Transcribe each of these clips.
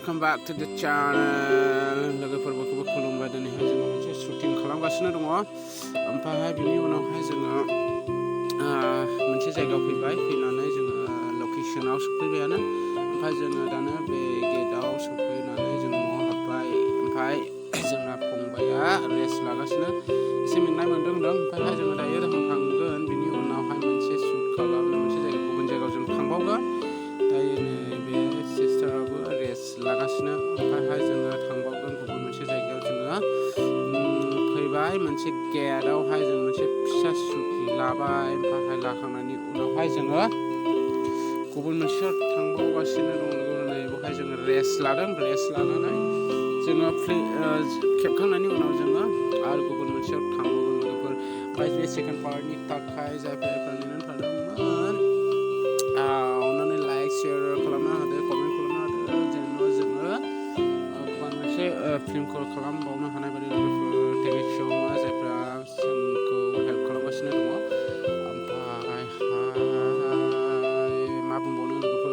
welcome back to the channel. लोगोफोरखौबो खुलुमबाय दिनैहाय जोङो मोनसे शुटिं खालामगासिनो दङ ओमफ्राय बिनि उनावहाय जोङो मोनसे जायगायाव फैबाय फैनानै जोङो लकेशनाव सफैबायानो ओमफ्राय जोङो दानो बे गेटआव सफैनानै जों न'आव हाबबाय ओमफ्राय जोंना फंबाया रेस्ट लागासिनो एसे मेंनाय मोनदों ओमफ्राय जोङो दायो थांगोन बिनि उनावहाय मोनसे शुट खालामनो मोनसे जायगा गुबुन जायगायाव जों थांबावगोन दायो नैबे सिस्टाराबो रेस्ट लागासिनो ओमफ्राय जोङो थांबावगोन गुबुन मोनसे जायगायाव जोङो फैबाय मोनसे गेटआवहाय जों मोनसे फिसा शुट लाबाय ओमफ्राय लाखांनायनि उनावहाय जोङो गुबुन मोनसेयाव थांबावगासिनो दङ नै बेवहाय जोङो रेस्ट लादों रेस्ट लानानै जोङो खेबखांनायनि उनाव जोङो आरो गुबुन मोनसेयाव थांबावगोन लोगोफोर ओमफ्राय बे सेकेन्ड पार्टनि थाखाय जायफोरा नेनानै थादोंमोन अन्नानै लाइक शेयार खालामना होदो कमेन्ट खालामना होदो जेनेबा जोङो गोबां मोनसे फिल्मखौ खालामबावनो हानाय बायदि लोगोफोर थेंक इउ स' माच जायफ्रा जोंखौ हेल्प खालामगासिनो दङ ओमफ्राय मा बुंबावनो लोगोफोर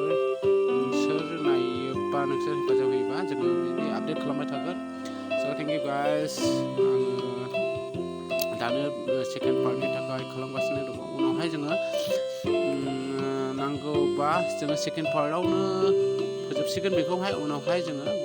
नोंसोर नायोबा नोंसोर हेफाजाब होयोबा जोङो बिदि आपडेट खालामबाय थागोन स' थेंक इउ गाइस आङो दानो सेकेन्ड पार्टनि थाखाय खालामगासिनो दङ उनावहाय जोङो नांगौबा जोङो सेकेन्ड पार्टआवनो फोजोबसिगोन बेखौहाय उनावहाय जोङो